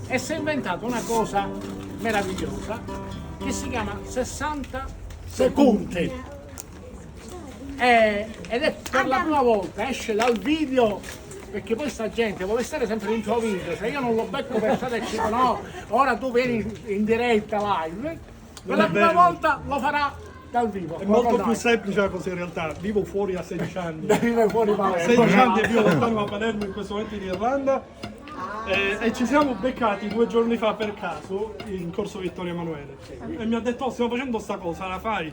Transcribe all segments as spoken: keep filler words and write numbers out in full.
e si è inventata una cosa meravigliosa che si chiama sessanta secondi. E, ed è per la prima volta, esce dal video, perché poi sta gente vuole stare sempre dentro al video. Se io non lo becco per strada e dico: "No, ora tu vieni in, in diretta live", per la prima volta lo farà dal vivo. È molto più semplice la cosa in realtà. Vivo fuori a sedici anni. Vivo fuori male. Sedici anni e vivo lontano da Palermo, in questo momento in Irlanda. Eh, e ci siamo beccati due giorni fa per caso in corso Vittorio Emanuele. E mi ha detto: "Oh, stiamo facendo sta cosa, la fai?"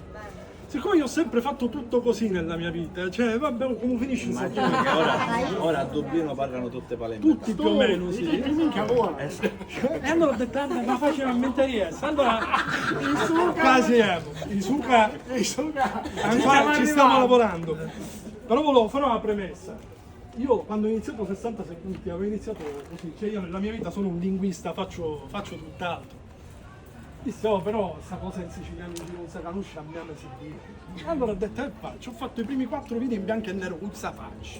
Siccome io ho sempre fatto tutto così nella mia vita, cioè, vabbè, come finisce sta cosa? Ora, ora a Dublino parlano tutte palendola. Tutti più o meno, sì. E allora ho detto: "Ah, ma facciamo a menteria." Allora, Isuka, Isuka, ancora ci stiamo lavorando. Però volevo fare una premessa. Io quando ho iniziato sessanta secondi avevo iniziato così, cioè io nella mia vita sono un linguista, faccio, faccio tutt'altro. Disse: "Oh, però sta cosa in siciliano non si capisce, a me mi si dice." Allora ho detto: "E faccio." Ho fatto i primi quattro video in bianco e nero, con sta faccia,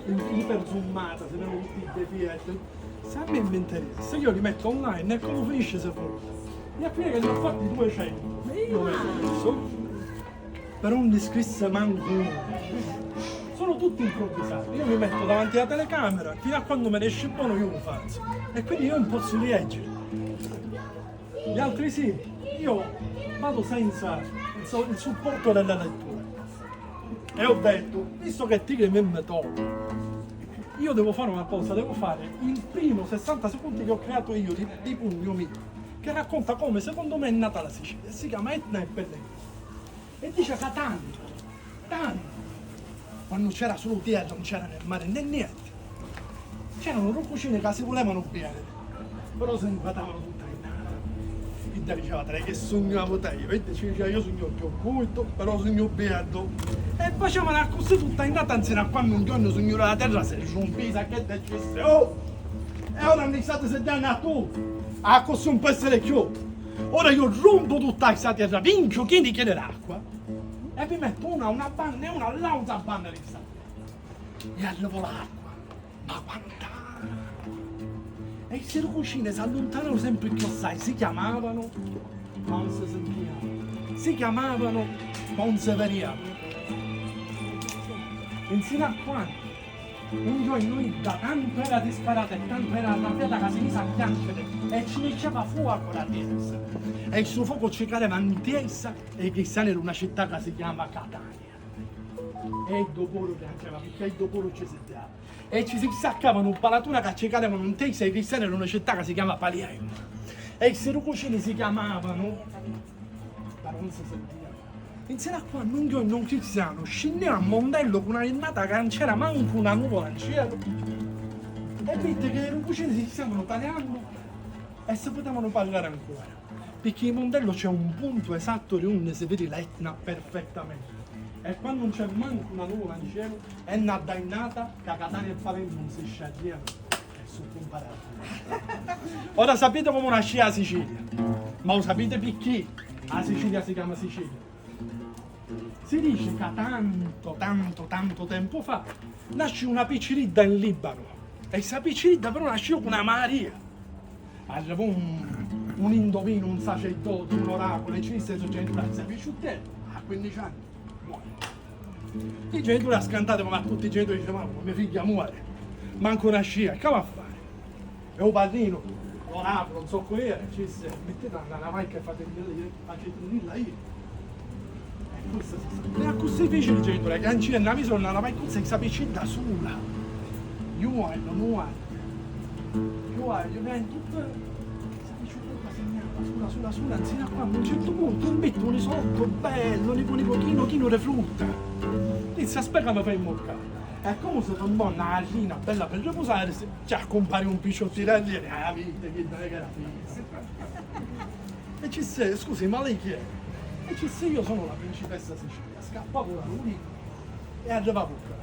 in iperzoomata, si vedono tutti i defetti. Se a me mi interessa, io li metto online e come finisce se fa. E a fine che ne ho fatti duecento. Ma io non ho messo. Però non ne scrisse manco uno. Sono tutti improvvisati. Io mi metto davanti alla telecamera, fino a quando me ne esce buono io lo faccio. E quindi io non posso leggere. Gli altri sì, io vado senza il so-, il supporto della lettura. E ho detto: "Visto che ti crei me metodi, io devo fare una cosa, devo fare il primo sessanta secondi che ho creato io di, di pugno mio, che racconta come secondo me è nata la Sicilia." Si chiama Etna e Pellegrina. E dice ca tantu, tantu, quannu c'era sulu tierra, non c'era né mare né niente, c'eranu dui cucini ca si vulevanu bieniri, però si nquatavanu tutta a innata. Idda diceva: "Tra che sugnu a vutà io?" Idda ci diceva: "Io sugnu chiù curtu, però sugnu bieddu." E facevanu accussì tutta a innata, nzinu a quannu un giornu u Signuri dâ terra si rumpì, sa che dicessi: "Oh! E ora nni stati siddennu a tu? Accussì un può essiri chiù. Ora io rumpu tutta sta tierra, vi nchiu chini chini d'acqua." E vi mettu una a una banna e una a l'autra banna di sta tierra. E arrivò l'acqua, ma quant'acqua! E i siri cucini s'alluntananu sempri cchiù assai, si chiamavanu, ma non si sintianu, si chiamavanu, ma non si vidianu. Insinu a quannu un giornu idda tantu era disperata e tantu era arrabbiata ca si misi a chianciri e ci diceva fuocu la tiesa. E stu fuocu ci cadeva in tiesa e i cristiani di una città ca si chiama Catania. E iddu puru pianceva, picchì iddu puru ci siddiava. E ci si staccavanu palatuna ca ci cadevanu in testa e i cristiani di una città ca si chiama Palermo. E i siri cucini si chiamavanu, ma non si sentivanu. Insinu a quannu un giornu un cristianu scinnìu a mondellu cu una jurnata ca non c'era mancu una nuvola in cielu. E vitti che i cucini si stavanu taliannu e si putevanu parrari ancora. Picchì in mondellu c'è un puntu esattu di unni si vidi l'Etna perfettamente. E quannu non c'è mancu una nuvola in cielu, è na dainnata ca Catania e Palermo non si sciagghianu e su' cumparati. Ora sapiti comu nascìa a Sicilia, ma u sapiti picchì a Sicilia si chiama Sicilia? Si dici ca tantu, tantu, tantu tempu fa nascìu una picciridda in Libanu, e ssa picciridda però nascìu cu na malaria. Arrivò un, un indovinu, un sacerdote, un oraculu, e ci disse: "Stu genituri si pisciuttedda, a quinnici anni muori." I genitori, scantati, comu a tutti i genitori, dice: "Ma me figghia muori, mancu nascìa, e ca va a fari?" E u parrinu, l'oraculu, non so cu era, ci disse: "Mittiti na, na, na vacca e fatimi, facitimi dilla io." E accussì fici il genitore, ca nci è na misura, na vacca, cusì, ssa picciridda sula. Io voglio, non voglio. Io voglio, ven tutto, ssa picciridda signava sula, sula, sula, insinu a quannu a un certu puntu un bittu un isolottu bellu, nicu nicu, chinu chinu di frutta. Disse: "Aspetta, mi fai immuccari." E comu si fermò na gallina bella per ripusarisi, ci accumpari un picciottiru e dici: "Ah, vidi, chidda è cara figlia." E ci disse: "Scusi, ma lei chi è?" E ci disse: "Io sono la principessa Sicilia." Scappò puru lu nicu e arrivò a Vucca.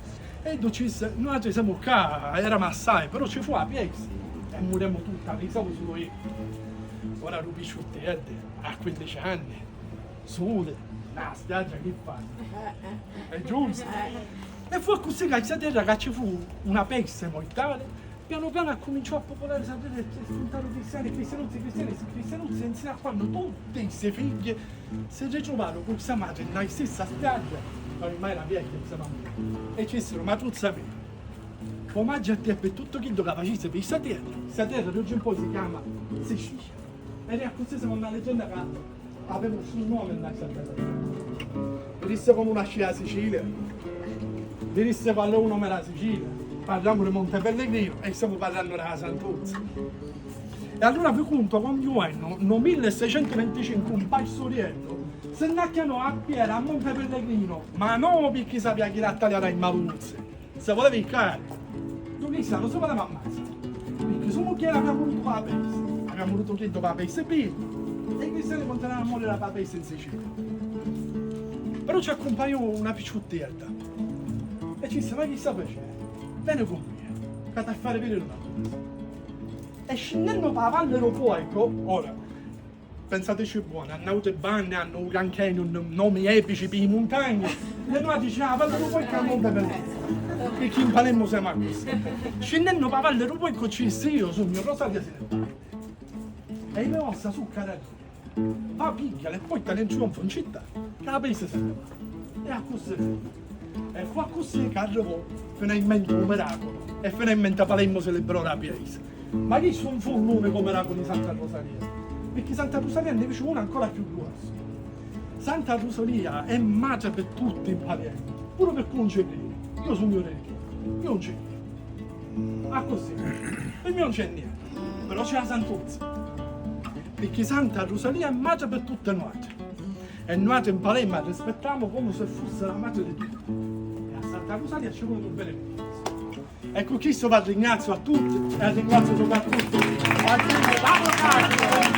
E iddu ci disse: "Nuatri semu ccà, eramu assai, però ci fu a piesta e murimmu tutti, arrisamu sulu io." Ora lu picciutteddu, a quindici anni, suli, na spiaggia chi fa? È giustu? E fu accussì ca sta terra ca ci fu una pesta mortali, Pianu pianu accuminciò a pupulari sta terra e spuntaru cristiani e cristianuzzi, cristiani e cristianuzzi, e nsina a quannu tutti sti figghi si ritruvaru cu sta matri nna stissa spiaggia, ma ormai era viecchia sta mamma, e ci dissiru: "Matruzza mia, omaggiu a tia pi tuttu chiddu ca facisti pi sta terra, sta terra di oggi in poi si chiama Sicilia." Ed è accussì, secondo la leggenda, ca avemu stu nomi nna sta terra. Vi dissi comu nascìa a Sicilia, vi dissi qual è u nomi dâ Sicilia, parramu di Monte Pellegrinu e stemu parrannu dâ Santuzza. E allura vi cuntu comu un juvennu, nno millesecentuvinticincu, un pasturieddu si nn'acchianò a piedi a Monte Pellegrinu, ma no picchì sapìa chi era a taliari i maluzzi. Si vuleva jiccari, Giulissa non si vuleva ammazzari, picchì so mugghieri avia murìu pâ pesti, avia murìu chiddu pâ pesti prima, e i cristiani continuavanu a muriri pâ pesti in Sicilia. Però ci accumpagnò una picciuttedda e ci dissi: "Ma chi sta facennu? Veni cu mia, ca t'ha fari vidiri una cosa." E scinnennu pâ Valli dû Puercu, ora, pensateci buoni, a n'autri banni hannu u Grand Canyon, nomi epici pi i muntagni, e nuatri dicemu a Valli dû Puercu è a Monte Pellegrinu, picchì in Palermu semu accussì. Scinnennu pâ Valli dû Puercu ci dissi: "Iu sugnu Rosalia Silentana e i me ossa su Caragna. Va, pigghiali e portali in trionfu in città, ca a pesti si nni va." E accussì fu. E fu accussì ca arrivò finalmenti u miraculu e finalmenti Palermu si libirò dâ pesti. Ma chistu 'un fu l'unicu miraculu di Santa Rusalia, picchì Santa Rusalia nni fici unu ancora cchiù gruossu. Santa Rusalia è matri pi tutti in Palermu, puru pi cu 'un ci cridi. Iu sugnu religiosu, iu 'un ci cridu. Accussì, pi mia 'un c'è nenti, però c'è a Santuzza, picchì Santa Rusalia è matri pi tutti nuatri. E nuatri in Palermu a rispittamu comu si fussi la matri di tutti. E a Santa Rusalia ci voli un beni pi tutti. E cu chistu vi ringraziu a tutti e ringraziu soprattuttu a Giulio Paolo Castro.